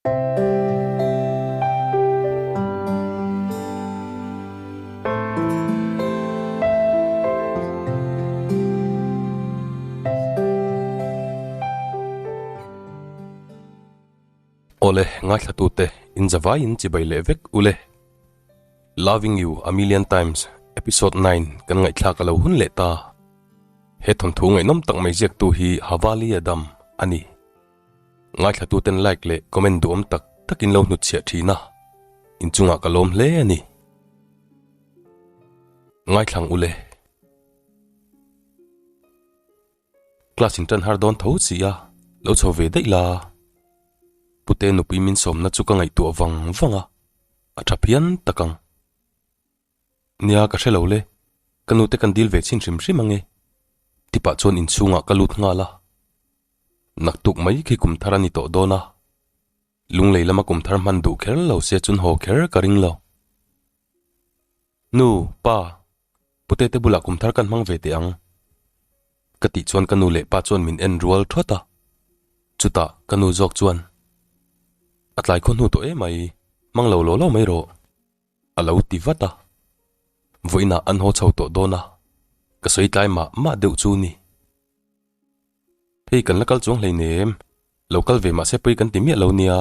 Awle, ngaithlatute, in zavaiin chibai leh vek ule. Loving You A Million Times, Episode 9 kan ngaihthlak a lo hun leh ta. He thawnthu ngaihnawm tak mai ziaktu hi Havali Adam a ni. Ngaithlatuten like leh comment duhawm tak takin lo hnutchhiah thin a, inchungah ka lawm hle a ni. Ngaithlang ule. Class in tan har dawn tho si a, lo chho ve daih la. Pute nupui min sawmna chu ka ngaihtuah vang vang a, a tha phian tak ang. Nia ka hre lo le, ka nute kan dil ve chhin hrim hrim ange. Tipah chuan inchhungah ka lut nghal a. Naktuk mai khi kum thar a ni tawh dawn a, Lunglei lama kum thar hman duh kher lo se chun haw kher ka ring lo. Nu, pa, pute te bulah kum thar kan hmang ve teh ang. Ka tih chuan ka nu leh pa chuan min en rual thawt a. Chutah ka nu zawk chuan, A tlai khaw hnu tawh emai, hmang lo law law mai rawh. A lo ti vat a. Vawiinah an haw chho tawh dawn a, ka sawi tlai mah mah deuh chu ni. Hei kan la kal chuang hleinem, lo kal ve mahse pui kan ti miah lo nia.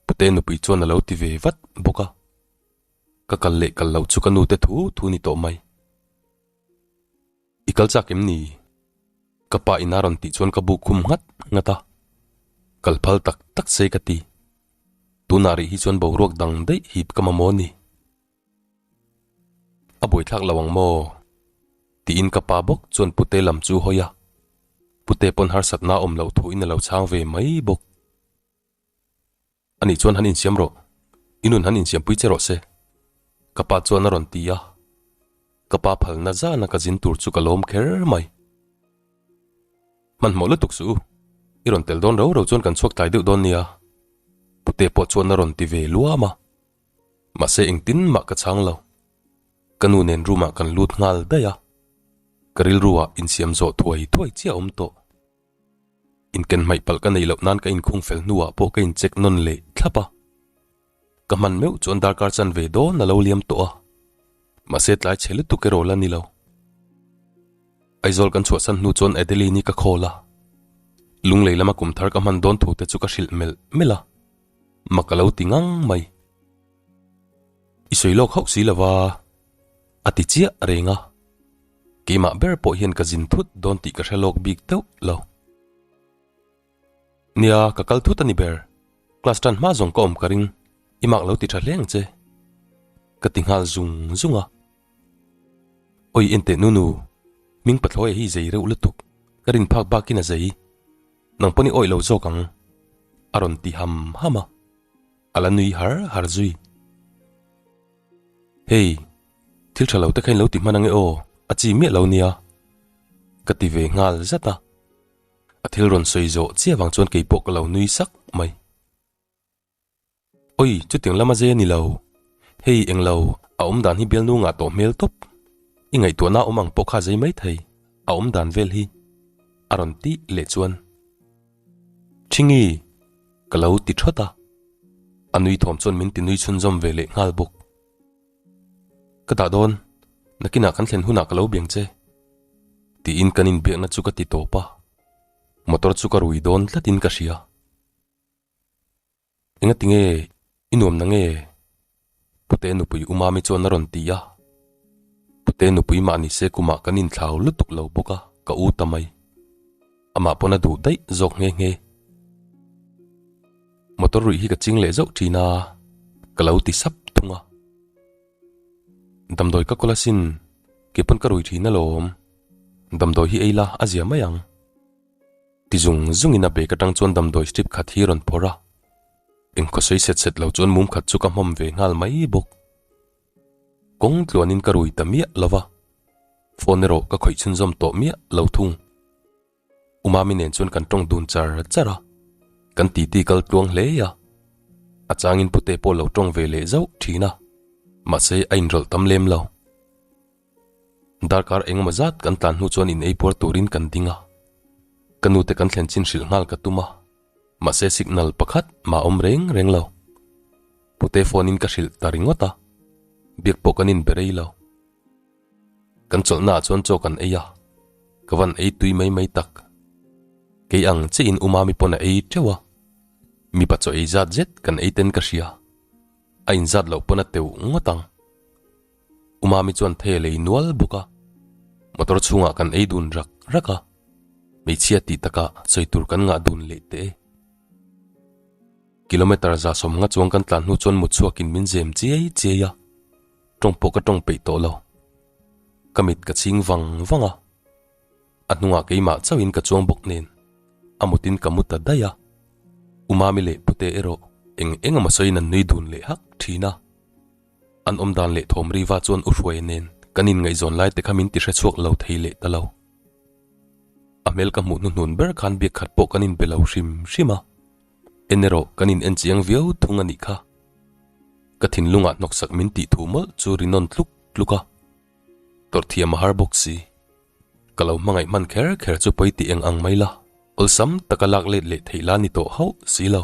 Pute nupui chuan a lo ti ve vat bawk a. Ka kal leh kal loh chu ka nute thu thu ni tawh mai. I kal chak em ni? Ka pa in a rawn tih chuan ka buk khum nghat nghat a. Kal phal tak tak se ka ti. Tunah rih hi chuan boruak dang daih hip ka mamawh a ni. A buaithlak lo ang maw? Tiin ka pa bawk chuan Pute lam chu hawi a, Pute pawn harsatna awm loh thuin a lo chhang ve mai bawk. Ani chuan han insiam rawh, i nun han insiampui che rawh se, ka pa chuan a rawn ti a, ka pa phalna zana ka zin tur chu ka lawm kher mai. Hmanhmawh lutuk suh u, i rawn tel dawn rau rau chuan kan chhuak tlai deuh dawn nia, Pute pawh chuan a rawn ti ve luam a. Mahse engtin mah ka chhang lo. Ka nu nen room ah kan lut nghal daih a, ka rilru ah insiam zawh thuai thuai chiah a awm tawh. Inken hmaih palh ka neih loh nan ka inkhung fel hnuah pawh ka incheck nawn leh thlap a. Ka hman meuh chuan darkar chan ve dawn a lo liam tawh a, mahse tlai chhe lutuk erawh la ni lo. Aizawl kan chhuahsan hnu chuan Adeline-i ka call a, Lunglei lama kum thar ka hman dawn thu te chu ka hrilh melh melh a. Mak a lo ti ngang mai. I sawi lawk hauh si lova, a ti chiah reng a. Keimah ber pawh hian ka zin thut dawn tih ka hre lawk bik deuh lo. Nia, ka kal thut a ni ber. Class tan hma zawng ka awm ka ring, i mak lo ti tha hle ang che. Ka ti nghal zung zung a. Oi enteh nunu, hming pathlawi hi zei reuh lutuk, ka rin phak bakin a zei. Nang pawn i awih lo zawk ang, a rawn ti ham ham a, a la nui har har zui. Hei, thil tha lo te kha in lo ti hman ange aw, a chi miah lo nia, ka ti ve nghal zat a. A thil rawn sawi zawh chiah vang chuan keipawh ka lo nui sak mai. Oi, chutiang lama zai a ni lo. Hei, englo, a awm dan hi bialnu ngah tawh hmel tawp. I ngaihtuahna awm ang pawh kha zai mai thei, a awm dan vel hi. A rawn tih leh chuan. Ṭhingi! Ka lo ti ṭhawt a. A nui thawm chuan min ti nui chhunzawm ve leh nghal bawk. Ka dah dawn, nakinah kan thlen hunah ka lo biang che. Tiin kan inbiakna chu ka ti tawp a. Motor chu ka rui dawn tlatin ka hria. Enga tinge i nuam na nge? Pute nupui u Mami chuan a rawn ti a. Pute nupui mah ni se kumah kan inthlau lutuk lo bawk a, ka u ta mai. Amah pawn a duh daih zawk nghe nghe. Motor ruih hi ka ching leh zauh thin a, ka lo ti sap thung a. Damdawi ka kawl asin, kei pawn ka rui thin alawm. Damdawi hi ei la a zia mai ang. Ti zung zungin a bag atang chuan damdawi strip khat hi rawn phawrh a, engkhaw sawi set set lo chuan mum khat chu ka hmawm ve nghal mai bawk. Kawng tluanin ka rui ta miah lo va, phone erawh ka khawih chhunzawm tawh miah lo thung. U Mami nen chuan kan tawng dun char char a, kan titi kal tluang hle a, a changin pute pawh lo tawng ve leh zauh thin a, mahse a inrawlh tam lem lo. Darkar engemaw zat kan tlan hnu chuan in ei puar turin kan ding a, ka nute kan thlen chin hrilh nghal ka tum a. Mahse signal pakhat mah awm reng reng lo. Pute phone in ka hrilh ta ringawt a, biak pawh kan inbe rei lo. Kan chawlhna ah chuan chaw kan ei a, ka van ei tui mai mai tak. Kei ang che in Umami pawn a ei teuh a, mipa chaw ei zat zet kan ei ten ka hria, a inzat loh pawn a teuh ngawt ang. Umami chuan thei a lei nual bawk a, motor chhungah kan ei dun rak rak a, hmeichhia tih takah sawi tur kan ngah dun leh teh e. Kilometer 150 chuang kan tlan hnu chuan mut chhuakin min zem chiai chiai a, tawng pawh ka tawng peih tawh lo. Ka mit ka chhing vang vang a, a hnungah keimah chauhin ka chuang bawk nen a mutin ka mu ta daih a. Umami leh Pute erawh eng eng emaw sawiin an nui dun leh hak thin a. An awm dan leh thawm riva chuan u Hruaia nen kan inngaihzawn lai te kha min ti hre chhuak lo thei leh ta lo. A hmel ka hmuh hnuhnun ber khan biak khat pawh kan inbe lo hrim hrim a, en erawh kan in en chiang viau thung a nih kha. Ka thinlungah hnawksak min tih thu mawlh chu ri nawn tluk tluk a, tawrh thiam a har bawk si. Ka lo hmangaih hman kher kher chu pawi tih eng ang mai la, awlsam taka lak let leh theih la ni tawh hauh si lo.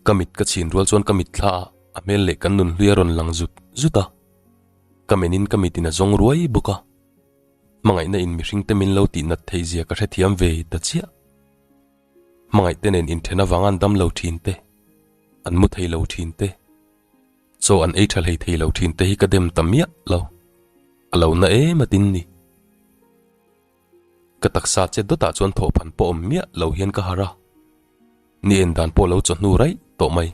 Ka mit ka chhin rual chuan ka mit thla a, a hmel leh kan nunhlui a rawn lang zut zut a. Ka menin ka mitin a zawng ruai bawk a. Hmangaihna in mihring te min lo tih nat theih zia ka hrethiam ve ta chiah. Hmangaih te nen inthen avang an dam lo thin te, an mu thei lo thin te, chaw an ei tha hlei thei lo thin te hi ka dem ta miah lo. A lo na em atin ni. Ka taksa chet dawtah chuan thawhphan pawh awm miah lo hian ka harh a, ni en dan pawh lo chawhnu raih tawh mai.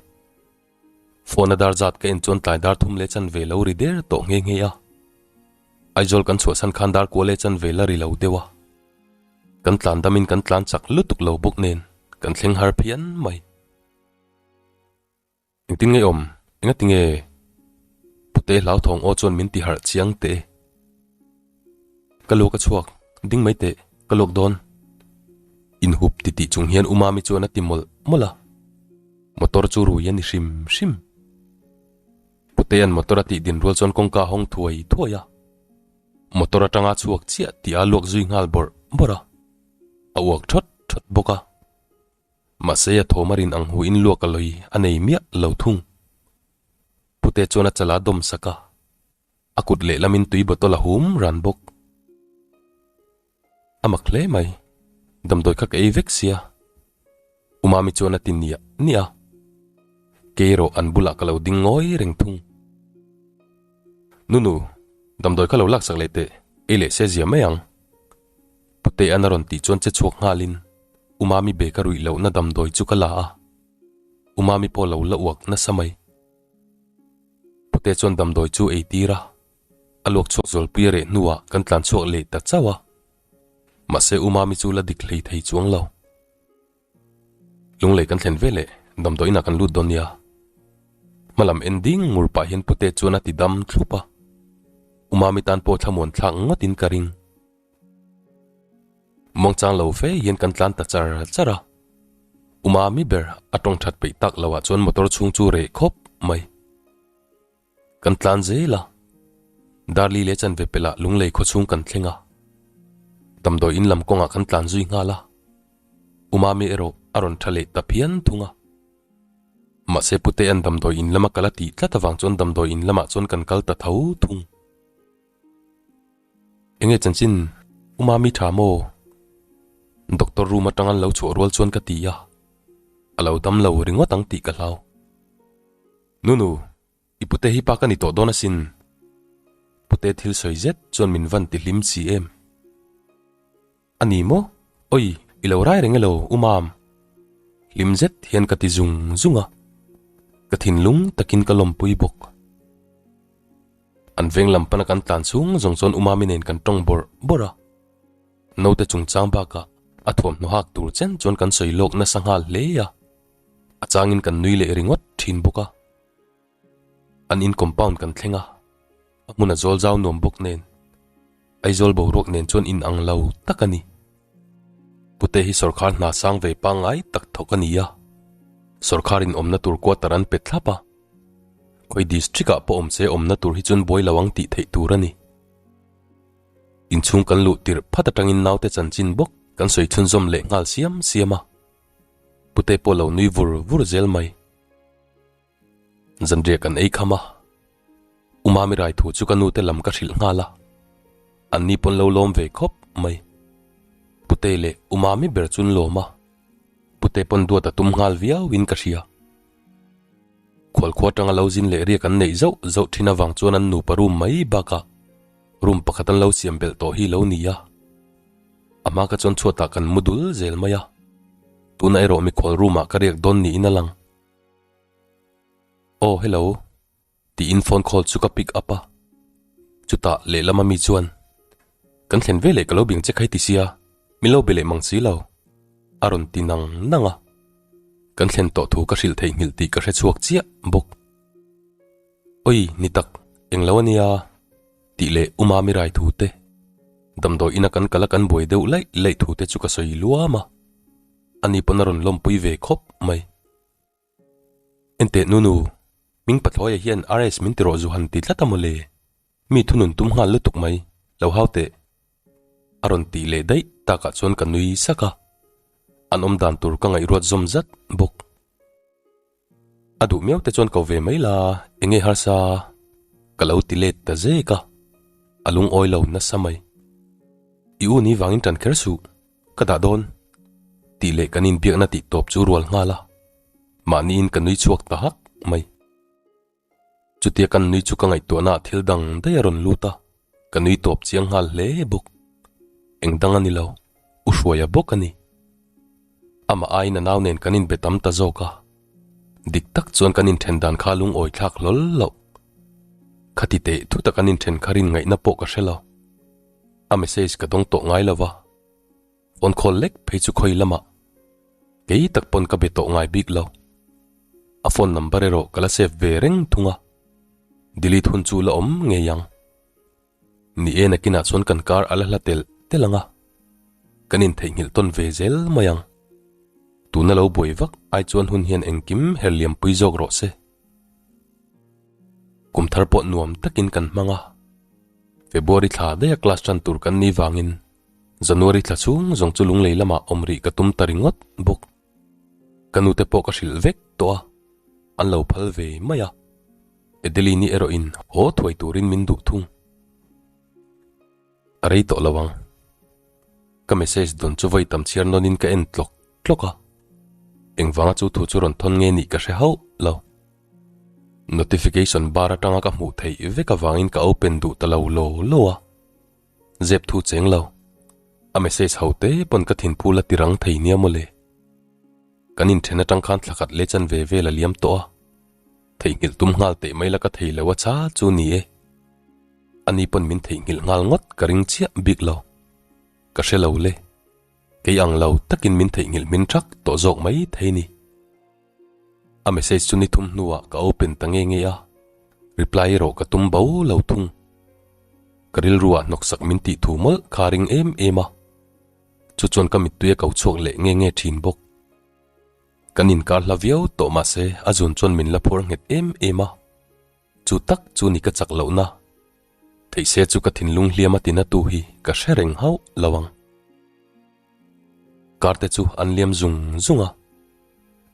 Phone a dar zat ka en chuan tlai dar thum leh chanve lo ri der tawh nghe nghe a. Aizawl kan chhuahsan khan dar kua leh chanve la ri lo deuh a. Kan tlan damin kan tlan chak lutuk lo bawk nen kan thleng har phian mai. Engtin nge awm? Engati nge? Pute hlauthawng aw chuan min ti harh chiang teh e. Ka luak a chhuak, ding mai teh, ka luak dawn. Inhup titih chung hian Umami chuan a ti mawlh mawlh a. Motor chu rui a ni hrim hrim. Putea'n motor a tih din rual chuan kawngka a hawng thuai thuai a. Motor atanga chhuak chiah tih a luak zui nghal bawrh bawrh a. A uak thawt thawt bawk a. Mahse a thawm a rin ang huin luak a lawi a nei miah lo thung. Pute chuan a chala dawm sak a. A kut lehlamin tui bottle a hum ran bawk. A mak hle mai. Damdawi kha ka ei vek sia. Umami chuan a ti niah niah a. Kei erawh an bulah ka lo ding ngawi reng thung. Nunu, damdawi kha lo laksak leh teh, ei leh se zia mai ang. Putea'n a rawn tih chuan che chhuak nghalin Umami bag a ruih lohna damdawi chu ka la a. Umami pawh lo la uak nasa mai. Pute chuan damdawi chu ei tir a, a luak chhuak zawlpui a reh hnuah kan tlan chhuak leh ta chauh a. Mahse Umami chu la dik hlei thei chuang lo. Lunglei kan thlen veleh damdawi inah kan lut dawn nia. Hmalam en ding ngur pah hian Pute chuan a ti dam thlup a. Umami tan pawh thlamuan thlak ngawtin ka ring. Muangchang lo fe hian kan tlan ta char char a, Umami ber a tawng that peih tak loh ah chuan motor chhung chu reh khawp mai. Kan tlan zel a, Darli leh chanve pelh ah Lunglei khaw chhung kan thleng a, damdawi in lam kawngah kan tlan zui nghal a, Umami erawh a rawn tha leh ta phian thung a. Mahse Putea'n damdawi in lama kal a tih tlat avang chuan damdawi in lamah chuan kan kal ta tho thung. Enge chanchin U Mami tha maw? Doctor room atang an lo chhuah rual chuan ka ti a, a lo dam lo ringawt ang tih ka hlau. Nunu, i pute hi pa ka ni tawh dawn asin. Pute thil sawi zet chuan min van ti hlim si em. A ni maw? Oi, i lo rai reng elo, U Mam? Hlim zet hian ka ti zung zung a, ka thinlung takin ka lawmpui bawk. An veng lam pana kan tlan chhung zawng chuan U Mami nen kan tawng bawrh bawrh a, naute chungchang bakah a thuamhnaw hak tur chen chuan kan sawi lawk nasa nghal hle a, a changin kan nui leh ringawt thin bawk a. An in compound kan thleng a, a hmun a zawl zau nuam bawk nen Aizawl boruak nen chuan in ang lo tak a ni. Pute hi sawrkhar hna sang ve pangngai tak thawk a ni a, sawrkhar in awmna tur quarter an pe thlap a, khawi district ah pawh awm se awmna tur hi chuan buai lo ang tih theih tur a ni. Inchhung kan luh tirh phat atangin naute chanchin bawk kan sawi chhunzawm leh nghal siam siam a. Pute pawh lo nui vur vur zel mai. Zanriah kan ei kham a, U Mami rai thu chu ka nu te lam ka hrilh nghal a, an ni pawn lo lawm ve khawp mai. Pute leh U Mami ber chu an lawm a, Pute pawn duat a tum nghal viau in ka hria. Khualkhua atanga lo zin leh riak an neih zauh zauh thin avang chuan an nupa room mai bakah room pakhat an lo siam belh tawh hi lo ni a. A hma ka chuan chhuatah kan mu dul zel mai a, tunah erawh mikhual room ah ka riak dawn niin a lang. Aw hello tiin phone call chu ka pick up a, chutah lehlam ami chuan Kan thlen veleh ka lo bing che khai ti sia, min lo be leh mang si lo a rawn ti nang nang a, kan thlen tawh thu ka hrilh theihnghilh tih ka hre chhuak chiah bawk. Oi ni tak englo ania. Tih leh U Mami rai thu te, damdawi ina kan kal a kan buai deuh laih laih thu te chu ka sawi luam a, ani pawn a rawn lawmpui ve khawp mai. Enteh Nunu, Ming Pathlawia hian RS min ti rawh zu han ti tlat a mawle, mi thunun tum nghal lutuk mai, lo hau teh. A rawn tih leh daih takah chuan ka nui sak a, an awm dan tur ka ngaihruat zawm zat bawk. A duh miau te chuan ko ve mai la, enge harsa? Ka lo ti let ta zek a, a lungawi lo nasa mai. I u ni vangin tan kher suh, ka dah dawn tih leh kan inbiakna tih tawp chu rual nghal a, mahniin ka nui chhuak ta hak mai. Chutia kan nui chu ka ngaihtuahna ah thil dang daih a rawn lut a, ka nui tawp chiang nghal hle bawk. Eng dang a ni lo, U Hruaia bawk a ni. Amah aiin a nau nen kan inbe tam ta zawk a, dik tak chuan kan inthen dan kha lungawi thlak hlawl loh. Khati teh thuta kan inthen kha rin ngaihna pawh ka hre lo. A message ka dawng tawh ngai lo va. Phone call lek phei chu khawi lamah kei tak pawn ka be tawh ngai bik lo. A phone number erawh ka la save ve reng thung a, delete hun chu la awm ngei ang. Ni e nakinah chuan kan kar a la hla telh telh ang a, kan intheihnghilh tawn ve zel mai ang. Tuna lo buai vak ai chuan hun hian engkim her liampui zawk rawh se. Kum thar pawh nuam takin kan hmang a, February thla daiha class tan tur kan nih vangin January thla chhung zawng chu lunglei lamah awm rih ka tum ta ringawt bawk. Ka nute pawh ka hrilh vek tawh a, an lo phal ve mai a. Adeline-i erawhin haw thuai turin min duh thung. A rei tawh lo ang. Ka message dawn chu vawi tam chhiar nawnin ka en tlawk tlawk a. Engvanga chu thu chu rawn thawn nge nih ka hre hauh lo. Notification bar atanga ka hmuh theih vek avangin ka open duh ta lo law law a. Zep thu cheng lo. A message ho te pawn ka thinphu la ti rang thei nia mawle. Kan inthen atang khan thla khat leh chan ve vel a liam tawh a. Theihnghilh tum nghal teh mai la ka thei lo a cha chu ni e. Ani pawn min theihnghilh nghal ngawt ka ring chiah bik lo. Ka hre lo le. Kei ang lo takin min theihnghilh hmin thak tawh zawk mai thei ni. A message chu ni thum hnuah ka open ta nge nge a, reply erawh ka tum bo lo thung. Ka rilruah hnawksak min tih thu mawlh kha a ring em em a, chu chuan ka mittui a ko chhuak leh nge nge thin bawk. Kan inkar hla viau tawh mahse a zun chuan min la phur nghet em em a, chu tak chu ni ka chak lohna. Theih se chu ka thinlung hliam a tina tu hi ka hre reng hauh lo ang. Kar te chu an liam zung zung a,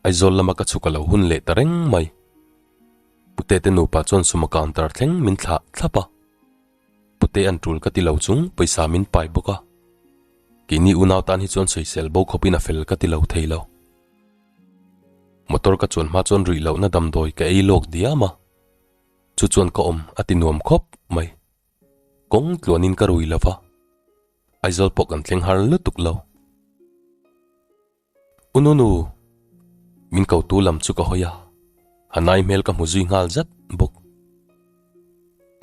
Aizawl lama ka chhuk a lo hun leh ta reng mai. Pute te nupa chuan suma counter thleng min thlah thlap a, Pute an tul ka ti lo chung pawisa min pai bawk a, keini unau tan hi chuan sawisel bo khawpin a fel ka ti lo thei lo. Motor ka chuan hma chuan ruih lohna damdawi ka ei lawk diam a. Chu chuan ka awm a ti nuam khawp mai. Kawng tluanin ka rui lo va, Aizawl pawh kan thleng har lutuk lo. U Nunu, min kotu lam chu ka hawi a, Hanai hmel ka hmu zui nghal zat bawk.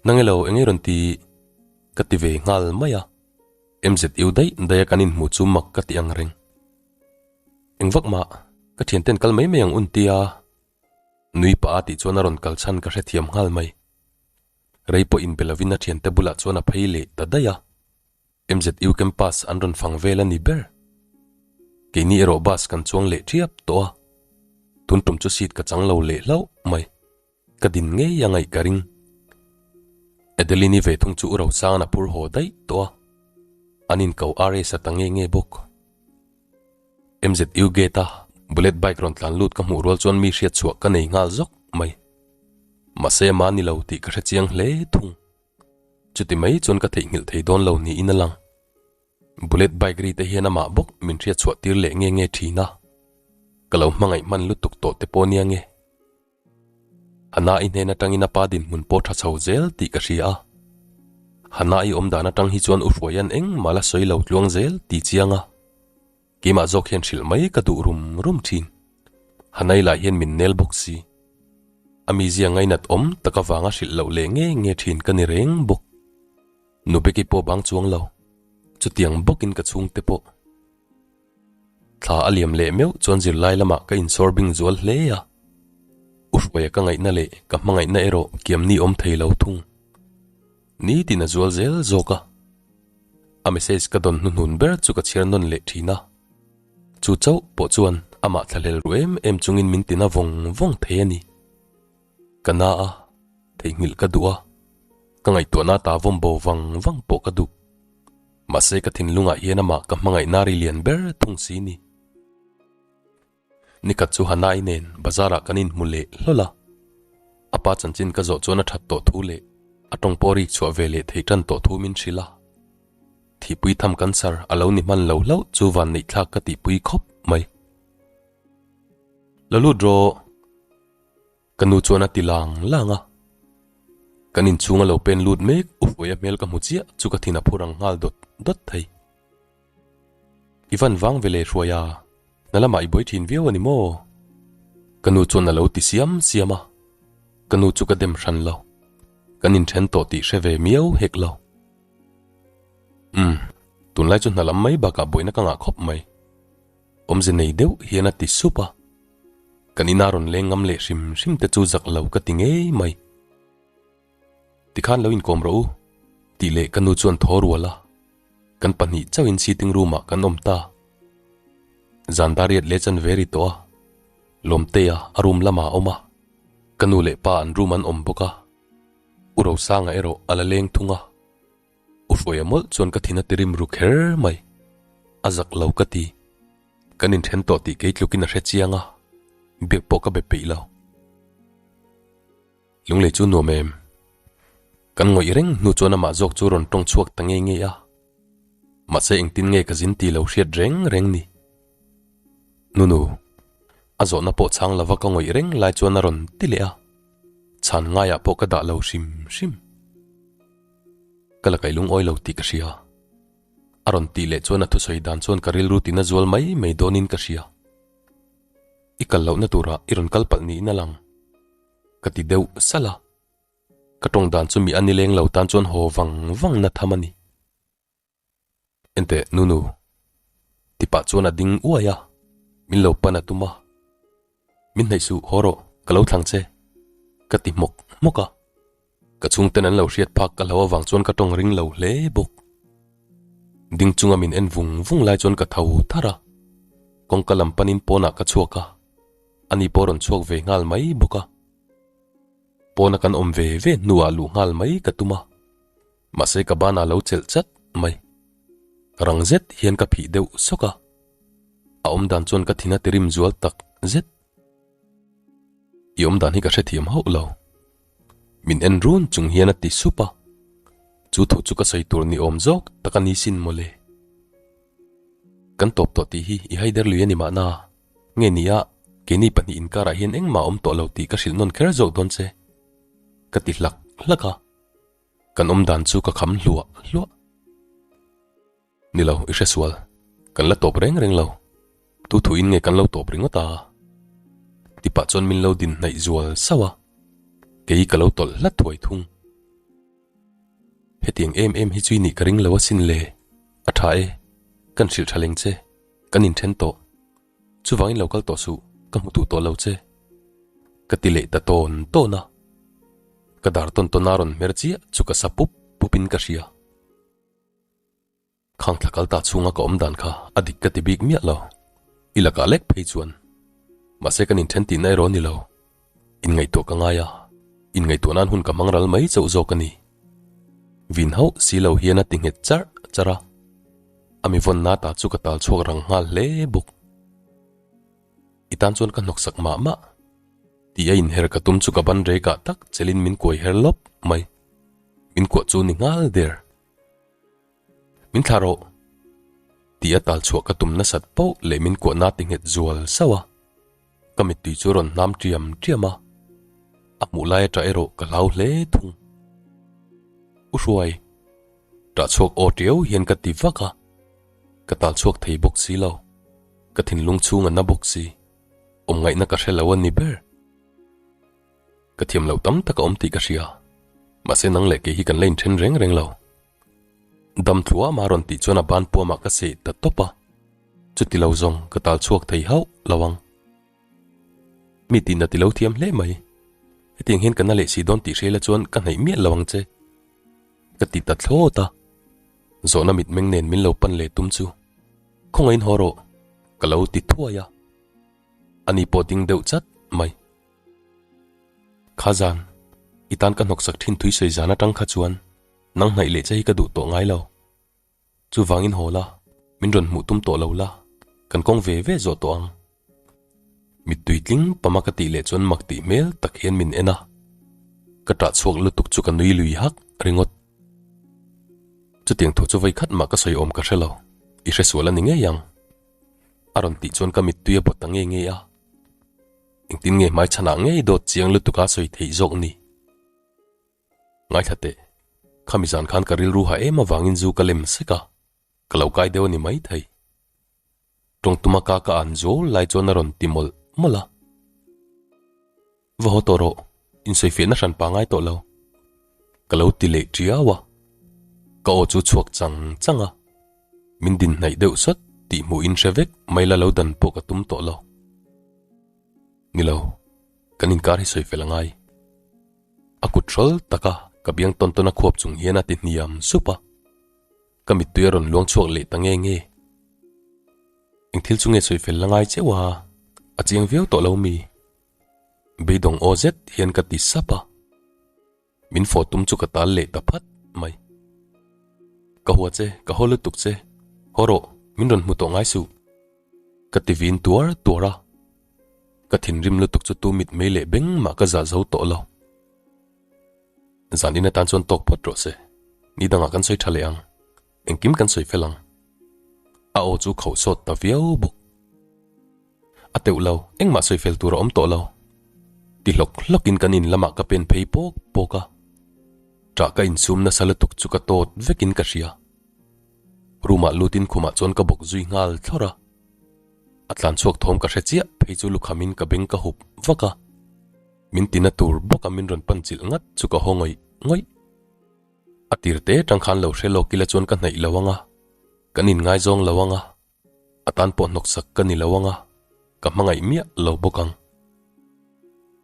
Nang elo eng nge rawn ti ka ti ve nghal mai a, MZU daih daih a kan inhmu chu mak ka ti ang reng. Eng vak mah, ka thianten kal mai mai ang un tia. Nui pah a tih chuan a rawn kal chhan ka hrethiam nghal mai. Rei pawh inbe lovin a thiante bulah chuan a phei leh ta daih a. MZU campus an rawn fang vel a ni ber. Keini erawh bus kan chuang leh ṭhiap tawh a. Tun tum chu seat ka chang lo leh hlauh mai. Ka din ngei a ngaih ka ring. Adeline-i ve thung chu u Rosang-a'n a phur haw daih tawh a. An inko RS a ta nge nge bawk. MZU gate a. Bullet bike rawn tlan lut ka hmuh rual chuan mi hriat chhuah ka nei nghal zawk mai. Mahse a mah ni lo tih ka hre chiang hle thung. Chuti mai chuan ka theihnghilh thei dawn lo niin a lang. Bullet bike ri te hian amah bawk min hriat chhuah tir leh nge nge thin a. Ka lo hmangaih hman lutuk tawh te pawh nia nge. Hana-i hnen atangin a pa dinhmun pawh tha chho zel tih ka hria a. Hana-i awm dan atang hi chuan U Hruaia'n engmah la sawi lo tluang zel ti chiang a. Keimah zawk hian hrilh mai ka duh rum rum thin. Hana-i lah hian min nel bawk si. A mizia ngainat awm tak avanga hrilh loh leh nge nge thin ka ni reng bawk. Nubeki pawh bang chuang lo. Chutiang bawkin ka chhungte pawh. Thla a liam leh meuh chuan zirlai lamah ka insawr bing zual hle a. U Hruaia ka ngaihna leh ka hmangaihna erawh kiamni awm thei lo thung. Nitin a zual zel zawk a. A message ka dawn hnuhnun ber chu ka chhiar nawn leh thin a. Chu chauh pawh chuan amah thlahlel ru em em chungin min tina vawng vawng thei a ni. Ka na a, theihnghilh ka duh a, ka ngaihtuahna ta vawm bo vang vang pawh ka duh. Mahse ka thinlungah hian amah ka hmangaihna ri lian ber thung si ni. Nikhat chu Hanai nen bazarah kan inhmu leh hlawl a, a pa chanchin ka zawh chuan a that tawh thu leh a tawng pawh rik chhuah ve leh thei tan tawh thu min hrilh a. Thihpui tham cancer a lo ni hman lo hlauh chu vanneihthlak ka tihpui khawp mai. La lut rawh. Ka nu chuan a ti lang lang a. Kan inchhung a lo pen lut mek u Hruaia hmel ka hmu chiah chu ka thin a phur ang nghal dawt dawt thei. I van vang ve le Hruaia, na lamah i buai thin viau a ni maw? Ka nu chuan a lo ti siam siam a. Ka nu chu ka dem hran lo. Kan inthen tawh tih hre ve miau hek lo. Umm, tunlai chu hna lam mai bakah buaina ka ngah khawp mai. Awmze nei deuh hian a ti sup a, kan ina rawn leng ngam leh hrim hrim te chu zak lo ka ti ngei mai. Tikhan lo inkawm rawh u, tih leh ka nu chuan thaw rual a, kan pahnih chauhin sitting room ah kan awm ta. Zan dariat leh chan ve ri tawh a, Lawmtea a room lamah a awm a, ka nu leh pa an room an awm bawk a, U Rosanga erawh a la leng thung a. U Hruaia mawlh chuan ka thin a ti rim ru kher mai. A zak lo ka ti. Kan inthen tawh tih kei tlukin a hre chiang a, biak pawh ka be peih lo. Lunglei chu nuam em? Kan ngawih reng hnu chuan amah zawk chu rawn tawng chhuak ta ngei ngei a. Mahse engtin nge ka zin ti lo hriat reng reng ni. Nunu, a zawhna pawh chhang lova ka ngawih reng lai chuan a rawn ti leh a. Chhan ngaiah pawh ka dah lo hrim hrim. Ka la kaih lungawi lo tih ka hria. A rawn tih leh chuan a thusawi dan chuan ka rilru tina zual mai mai dawnin ka hria. I kal lohna turah i rawn kal palh niin a lang. Ka ti deuh salh a. Ka tawng dan chu mi a nileng lo tan chuan haw vang vang na tham a ni. Enteh Nunu. Ti pah chuan a ding uai a, min lo pan a tum a. Min hnaih suh haw rawh, ka lo thlang che. Ka ti hmawk hmawk a. Ka chhungten an lo hriat phak ka hlo avang chuan ka tawng ring lo hle bawk. Ding chunga min en vung vung lai chuan ka tho thar a. Kawngka lam panin pawnah ka chhuak a, ani pawh rawn chhuak ve nghal mai bawk a. Pawna kan awm ve ve hnuah luh nghal mai ka tum a. Mahse ka banah lo chelh chat mai. Rang zet hian ka phih deuh sawk a. A awm dan chuan ka thin a tirim zual tak zet. I awm dan hi ka hrethiam hauh lo. Min en run chung hian a ti sup a. Chu thu chu ka sawi tur ni awm zawk tak a ni sin mawle. Kan tawp tawh tih hi i haider lui a ni mahna. Nge nia, keini pahnih inkarah hian engmah a awm tawh lo tih ka hrilh nawn kher zawk dawn che. Ka ti hlak hlak a. Kan awm dan chu ka kham hluah hluah. Ni lo, i hre sual. Kan la tawp reng reng lo. Tu thuin nge kan lo tawp ringawt a? Tipah chuan min lo din hnaih zual sauh a. Kei ka lo tawlh hlat thuai thung. Hetiang em em hi chu i nih ka ring lo asin le. A tha e. Kan hrilh tha leng che. Kan inthen tawh. Chuvangin lo kal tawh suh, ka hmu duh tawh lo che. Ka ti leh ta tawn tawn a. Ka dar tawn tawn a rawn hmer chiah chu ka sa pup pup in ka hria. Khang thla kal ta chhunga ka awm dan kha a dik ka ti bik miah lo. I lakah lek phei chuan. Mahse kan inthen tihna erawh ni lo. Inngaihtuah ka ngai a, inngaihtuah nan hun ka hmang ral mai chauh zawk a ni. Vin hauh si lo hian a ti nghet charh charh a. A mi vawnna ta chu ka tal chhuak rang nghal hle bawk. I tan chuan ka hnawksak mah mah. Ti a inher ka tum chu ka ban rekah tak chelin min kuai her lawp mai. Min kuah chu ni nghal der. Min thlah rawh. Ti a tal chhuah ka tum nasat poh leh min kuahna ti nghet zual sauh a. Ka mittui chu rawn hnam ṭiam ṭiam a. A hmuh lai aṭah erawh ka hlau hle thung. U Hruai. Ṭah chhuak aw ṭiau hian ka ti vak a. Ka tal chhuak thei bawk si lo. Ka thinlung chhung a na bawk si. Awm ngaihna ka hre lo a ni ber. Ka thiam loh tam tak a awm tih ka hria. Mahse nang leh kei hi kan la inthen reng reng lo. Dam thluama rawn tih chuan a ban puamah ka seh ta tawp a. Chuti lo zawng ka tal chhuak thei hauh lo ang. Mi tihna ti lo thiam hle mai. Hetiang hian ka na leh si dawn tih hria la chuan ka hnaih miah lo ang che. Ka ti ta thlawt a. Zawhna mitmeng nen min lo pan leh tum chu khawngaihin haw rawh ka lo ti thuai a. Ani pawh ding deuh chat mai. Kha zan, i tan ka hnawksak thin thui sawi zan atang kha chuan nang hnaih leh che hi ka duh tawh ngai lo. Chuvangin haw la, min rawn hmuh tum tawh lo la, kan kawng ve ve zawh tawh ang. Mittui tling pama ka tih leh chuan mak tih hmel tak hian min en a. Ka ṭah chhuak lutuk chu ka nui lui hak ringawt. Chutiang thu chu vawi khat mah ka sawi awm ka hre lo, i hresual a ni ngei ang. A rawn tih chuan ka mittui a bawt ta nge nge a. Engtin nge hmaichhanah ngei dawt chiang lutuk a sawi theih zawk ni? Ngaithla teh, khami zan khan ka rilru ha em avangin zu ka lem sek a, ka lo kai deuh a ni maithei. Tawngtuma ka ka an zawl lai chuan a rawn ti mawlh mawlh a. Va haw tawh rawh, insawifiahna hran pa ngai tawh lo. Ka lo ti leh tiau a, ka aw chu chhuak chang chang a, min din hnaih deuh sawt tih hmuh in hre vek mai la lo dan pawh ka tum tawh lo. Ni lo, kan inkar hi sawi fel a ngai. A kut hrawl taka ka biang tawn tawn a khuap chung hian a ti hniam sup a, ka mittui a rawn luang chhuak leh ta nge nge. Eng thil chu nge sawi fel la ngai cheuh a, a chiang viau tawh lo mi? Beidawng aw zet hian ka ti sap a, min fawh tum chu ka tal leh ta phat mai. Ka hua che, ka haw lutuk che, haw rawh, min rawn hmu tawh ngai suh. Ka ti vin tuar tuar a, ka thinrim lutuk chu tu mit mei leh beng mah ka zah zo tawh lo. Zan in atan chuan tawk phawt rawh se, ni dangah kan sawi tha leh ang, engkim kan sawi fel ang. A aw chu khauh sawt ta viau bawk. A teuh lo, engmah sawi fel tur a awm tawh lo. Ti hlawk hlawkin kan in lamah ka pen phei pawk pawk a, ṭah ka insum nasa lutuk chu ka tawt vekin ka hria. Room-ah lutin khumah chuan ka bawk zui nghal thlawrh a, a tlan chhuak thawm ka hre chiah phei chu lukhamin ka beng ka hup vak a, min tina tur bawka min rawn pan chilh ngat chu ka haw ngawih ngawih. A tir te tang khan lo hre lawk ila chuan ka hnaih lo ang a, kan inngaizawng lo ang a, a tan pawh hnawksak ka ni lo ang a, ka hmangaih miah lo bawk ang.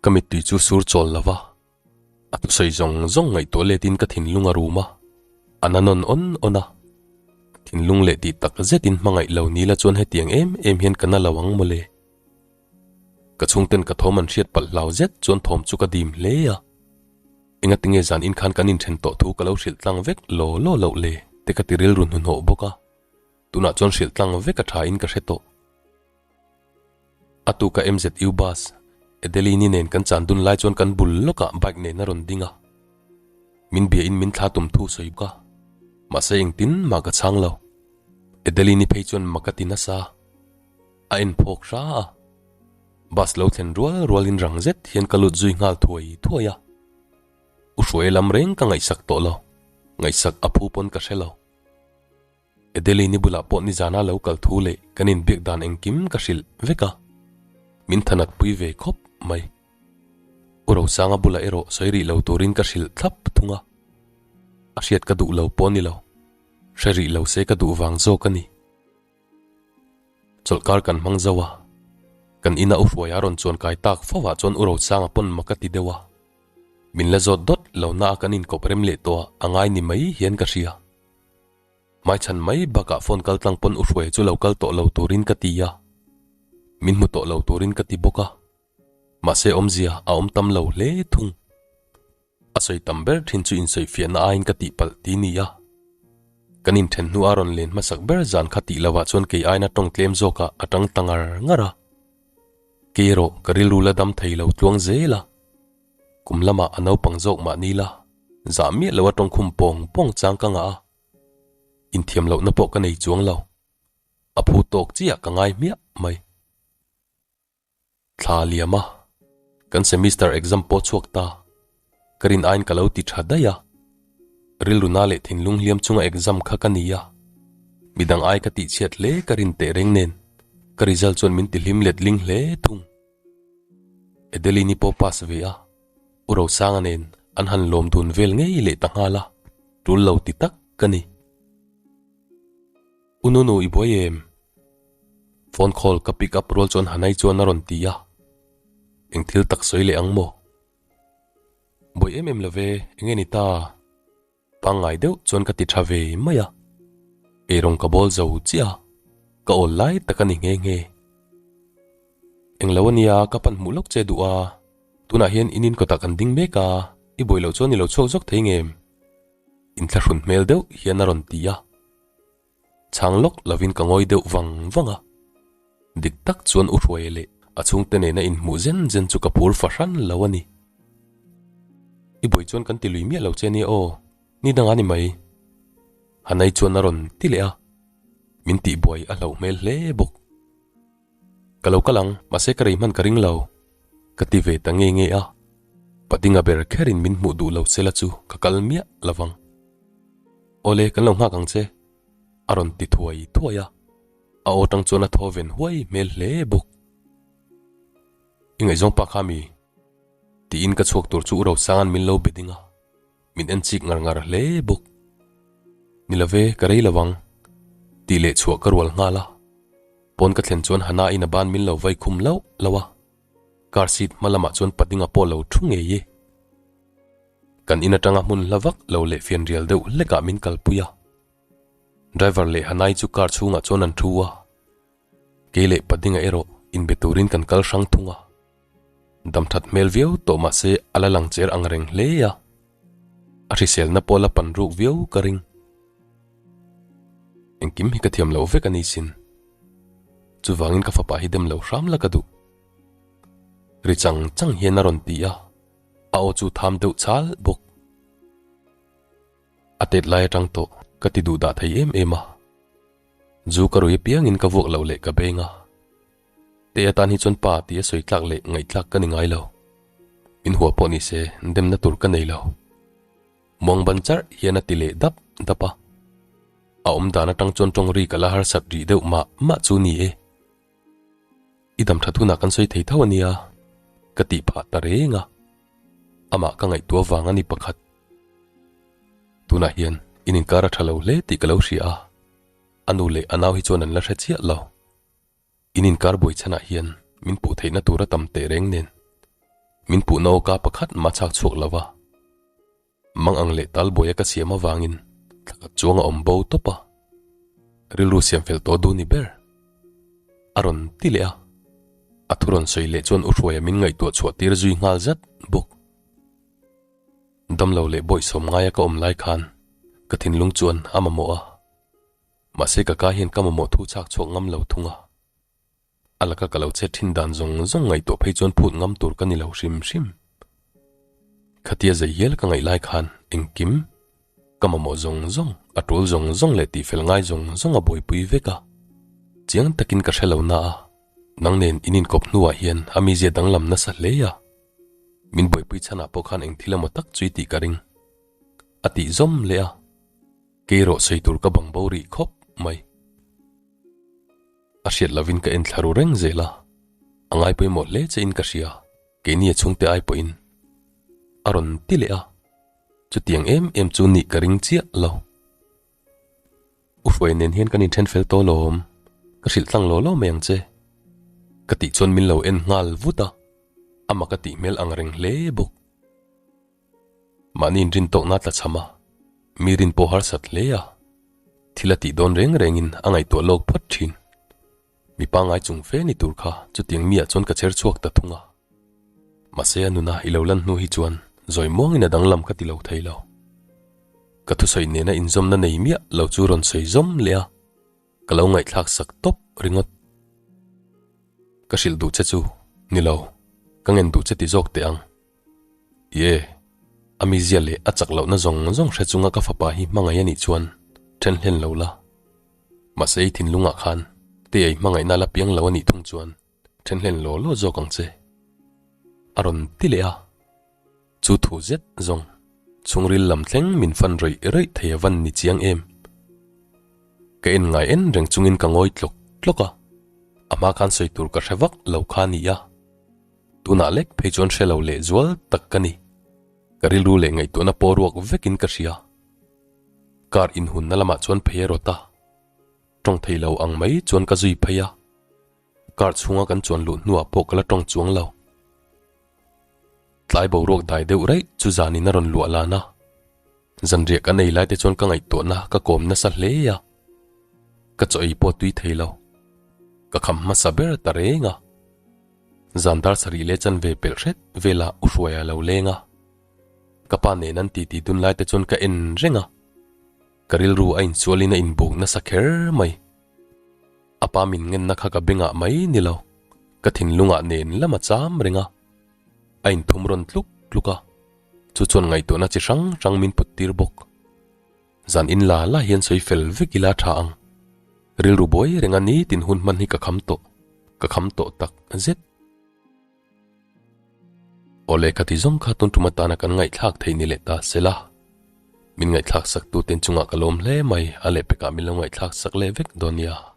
Ka mittui chu sur chawl lo va, a thusawi zawng zawng ngaihtuah letin ka thinlung a rum a, a na nawn awn awn a. Thinlung leh tih tak zetin hmangaih lo ni la chuan hetiang em em hian ka na lo ang mawle. Ka chhungten ka thawm an hriat palh hlau zet chuan thawm chu ka dim hle a. Engatinge zan in khan kan inthen tawh thu ka lo hrilh tlang vek law law loh le te ka ti rilru hnuhnawh bawk a. Tunah chuan hrilh tlang vek a tha in ka hre tawh. A tuka MZU bus, Adeline-i nen kan chan dun lai chuan kan bul lawkah bike nen a rawn ding a. Min bia in min thla tum thu sawi bawk a. Mahse engtin mah ka chhang lo. Adeline-i phei chuan mak a ti nasa. A en phawk hra a. Bus lo thlen rual rualin rang zet hian ka lut zui nghal thuai thuai a. U Hruaia lam reng ka ngaihsak tawh lo. Ngaihsak a phu pawn ka hre lo. Adeline-i bulah pawh nizana lo kal thu leh kan inbiak dan engkim ka hrilh vek a, min thanat pui ve khawp mai. U Rosanga bulah erawh sawi rih lo turin ka hrilh thlap thung a, a hriat ka duh lo pawh ni lo, hre rih lo se ka duh vang zawk a ni. Chawlhkar kan hmang zo a, kan ina U Hruaia rawn chuan kai tak fo ah chuan U Rosanga pawn mak a ti deuh a, min la zawt dawt lo na a kan inkawp rem leh tawh a a ngai ni mai hian ka hria. Hmaichhan mai bakah phone kal tlang pawn U Hruaia chu lo kal tawh lo turin ka ti a, min hmu tawh lo turin ka ti bawk a, mahse awmzia a awm tam lo hle thung. A sawi tam ber thin chu insawifiahna aiin ka tihpalh ti ni a, kan inthen hnu a rawn len hmasak ber zan kha tih lovah chuan kei aina tawng tlem zawkah a tang ta ngar ngar a. Kei erawh ka rilru la dam thei lo tluang zel a, kum lamah a naupang zawk mah ni la, zah miah lo a tawngkhum pawng pawng chang ka ngah a, inthiam lohna pawh ka nei chuang lo. A phu tawk chiah ka ngai hmiah mai. Thla liam a, kan semester exam pawh chhuak ta, ka rin aiin ka lo ti tha daih a. Rilru na leh thinlung hliam chunga exam kha ka ni a, midang ai ka tihchhiat hle ka rin teh reng nen ka result chuan min ti hlim let ling hle thung. Adeline-i pawh pass ve a, U Rosanga nen an han lawm dun vel ngei leh ta nghal a, tul lo ti tak ka ni. U Nunu i buai em? Phone call ka pick up rual chuan Hanai chuan a rawn ti a, eng thil tak sawi leh ang maw? Buai em em lo ve, enge ni ta? Pangngai deuh chuan ka ti tha ve mai a, eirawng ka bawl zo chiah a, ka awl lai tak a ni nghe nghe. Englo a nia, ka pan hmuh lawk che duh a, tunah hian in in kawtah kan ding mek a, i buai loh chuan i lo chhuak zawk thei ngem? Inthlahrun hmel deuh hian a rawn ti a. Chhang lawk lovin ka ngawi deuh vang vang a, dik tak chuan U Hruaia leh a chhungte nena inhmuh zen zen chu ka phur fahran lo a ni. I buai chuan kan ti lui miah lo che nia aw, ni dangah ni mai. Hanai chuan a rawn ti leh a, min tihbuai a hlauh hmel hle bawk. Ka lo kal ang, mahse ka rei hman ka ring lo, ka ti ve ta nge nge a. Patinga ber kherin min hmuh duh lo sela chu ka kal miah lo vang. Awle, kan lo nghak ang che, a rawn ti thuai thuai a. A aw tang chuan a thaw ven huai hmel hle bawk. I ngaihzawng pa kha mi? Tiin ka chhuak tur chu U Rosanga'n min lo be ding a, min en chik ngar ngar hle bawk. Ni lo ve, ka rei lo ang, tih leh chhuah ka rual nghal a. Pawn ka thlen chuan Hana in a ban min lo vai khum lauh lauh a, car seat hma lamah chuan Padinga pawh lo thu ngei e. Kan in atanga hmun hla vak lo leh fianrial deuh hlekah min kalpui a. Driver leh Hanai chu car chhungah chuan an thu a, kei leh Padinga erawh inbe turin kan kal hrang thung a. Dam that hmel viau tawh mah se a la lang cher ang reng hle a, a hriselna pawh la pan ruk viau ka ring. Engkim hi ka thiam loh vek a ni sin. Chuvangin ka fapa hi dem lo hram la ka duh. Ri chang chang hian a rawn ti a, a aw chu tham deuh chal bawk. A tet lai atang tawh ka ti duh dah thei em em a. Zu ka rui apiangin ka vuak loh leh ka beng a. Te atan hi chuan pa tih a sawi tlak leh ngaihthlak ka ni ngai lo. Min hua pawh ni se demna tur ka nei lo. Muang ban charh hian a ti leh dap dap a. A awm dan atang chuan tawng ri ka la harsat rih deuh mah mah chu ni e. I dam that hunah kan sawi thei tho a nia, ka tih phah ta reng a. Amah ka ngaihtuah vang a ni pakhat. Tunah hian in inkar a tha lo hle tih ka lo hria a, a nu leh a nau hi chuan an la hre chiah lo. In inkar buai chhanah hian min puh theihna tur a tam teh reng nen min puhna awka pakhat mah chhak chhuak lo va, mang ang leh tal buaia ka siam avangin thla khat chuang a awm bo tawp a, rilru siam fel tawh duh ni ber a rawn ti leh a, a thu rawn sawi leh chuan U Hruaia min ngaihtuah chhuah tir zui nghal zat bawk. Damlo leh bawihsawm ngaia ka awm lai khan ka thinlung chuan a mamawh a. Mahse ka ka hian ka mamawh thu chhak chhuak ngam lo thung a. A laka ka lo chet thin dan zawng zawng ngaihtuah phei chuan phut ngam tur ka ni lo hrim hrim. Khatia zei hial ka ngaih lai khan engkim, ka mamawh zawng zawng, a tul zawng zawng leh tihfel ngai zawng zawng a buaipui vek a. Chiang takin ka hre lo na a, nang nen in inkawp hnuah hian a mizia danglam nasa hle a. Min buaipui chhanah pawh khan engthil emaw tak chu i tih ka ring. A tih zawm leh a. Kei erawh sawi tur ka bang bo rih khawp mai. A hriat lovin ka en thla ru reng zel a, a ngai pawimawh hle che in ka hria, keini a chhungte ai pawhin a rawn ti leh a, chutiang em em chu nih ka ring chiah lo. U Hruai nen hian kan inthen fel tawh lawm, ka hrilh tlang law law mai ang che. Ka tih chuan min lo en nghal vut a, amah ka tih hmel ang reng hle bawk. Mahni inrin tawkna tla chham a, mi rin pawh harsat hle a, thil a tih dawn reng rengin a ngaihtuah lawk phawt thin. Mi pangngai chung fe ni tur kha chutiang miah chuan ka cher chhuak ta thung a. Mahse a nuna i lo lan hnu hi chuan zawi muangin a danglam ka ti lo thei lo. Ka thusawi nena inzawmna nei miah lo chu rawn sawi zawm leh a, ka lo ngaihthlak sak tawp ringawt. Ka hrilh duh che chu. Ni lo, ka ngen duh che ti zawk teh ang. Ie, a mizia leh a chak lohna zawng zawng hre chunga ka fapa hi hmangaih a nih chuan then hlen lo la. Mahse i thinlungah khan Tea i hmangaihna la piang lo a nih thung chuan then hlen law law zawk ang che. A rawn ti leh a. Chu thu zet zawng chhungril lam thleng min fan rawih rawih thei a van ni chiang em. Ka en ngai en reng chungin ka ngawi tlawk tlawk a, a hma khan sawi tur ka hre vak lo kha a ni a. Tunah lek phei chuan hre lo leh zual tak ka ni. Ka rilru leh ngaihtuahna pawh ruak vekin ka hria. Car inhunna lamah chuan phei a rawt a, tawng thei lo ang mai chuan ka zui phei a. Car chhunga kan chuan luh hnuah pawh ka la tawng chuang lo. Tlai boruak dai deuh raih chu zanin a rawn luah lan a. Zanriah kan ei lai te chuan ka ngaihtuahna ka kawm nasa hle a. Ka chaw ei pawh tui thei lo. Ka kham hmasa ber ta reng a. Zan dar sarih leh chanve pelh hret velah U Hruaia lo leng a. Ka pa nen an titi dun lai te chuan ka en reng a. Ka rilru a insualin a inbuk nasa kher mai. A pa min ngenna kha ka bengah mai ni lo, ka thinlungah nen lam a cham reng a. A inthum rawn tluk tluk a, chu chuan ngaihtuahna chi hrang hrang min put tir bawk. Zan in la la hian sawi fel vek ila tha ang. Rilru buai renga nitin hun hman hi ka kham tawh, ka kham tawh tak zet. Aw lehkha ti zawng kha tun tum atana kan ngaihthlak theih ni leh ta sela. Min ngaihthlak sak tuten chungah ka lawm hle mai, a lehpekah min lo ngaihthlak sak leh vek dawn nia.